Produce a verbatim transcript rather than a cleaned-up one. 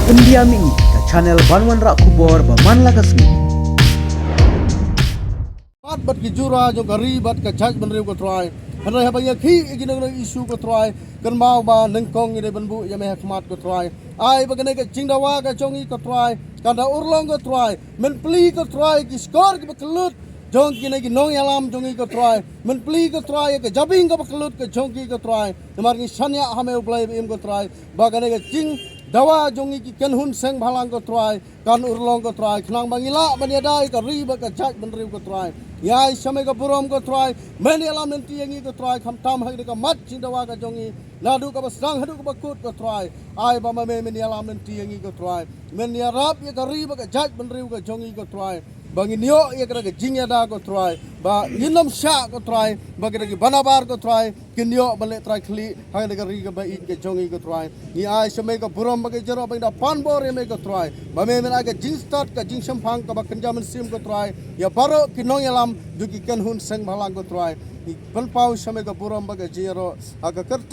Pyndiam ïa ngi ka channel ban wanrah khubor ba man la ka sngi. Bad bad ki jura jong ka ri bad ka jaitbynriew ko Trai. Hynrei haba ngi ïakhih ïa ki nongrim issue ko Trai, kynmaw ba nyngkong ngi dei ban buh ïa me ha khmat ko Trai. Ai ba kane ka jingdawa ka jong ngi ko Trai kan da urlong ko Trai. Men plie ko Trai ki shkor kiba kyllut jong kine ki nongïalam jong ngi ko Trai. Men plie ko Trai ïa ka jabieng kaba kyllut ka jong ki ko Trai. Namar ngi shaniah ha me U Blei ba im ko Trai ba kane ka jingdawa jong ngi ki kynhun seng bhalang ko Trai kan urlong ko Trai, khnang ba ngi lah ban ïada ïa ka ri bad ka jaitbynriew ko Trai. Ngi ai sha me ka burom ko Trai, men ïalam lynti ïa ngi ko Trai, khamtam ha kane ka mat jingdawa ka jong ngi, naduh kaba sdang haduh kaba kut ko Trai. Ai ba ma me men ïalam lynti ïa ngi ko Trai, men ïarap ïa ka ri bad ka jaitbynriew ka jong ngi ko Trai, ba ngin ïoh ïa kata ka jingïada ko Trai, ba ngin ym shah ko Trai, ba kita kiba nabar ko Trai kin ïoh ban leh trai khlieh ha kane ka ri kaba ïeit ka jong ngi ko Trai. Ngi ai sha me ka burom ba ka jingïaroh ba ngi da pan bor ïa me ko Trai, ba me men ai ka jingstad ka jingshemphang kaba kynja mynsiem ko Trai ïa baroh ki nongïalam jong ki kynhun seng bhalang ko Trai. Ngi pynpaw sha me ka burom ba ka jingïaroh ha ka kyrteng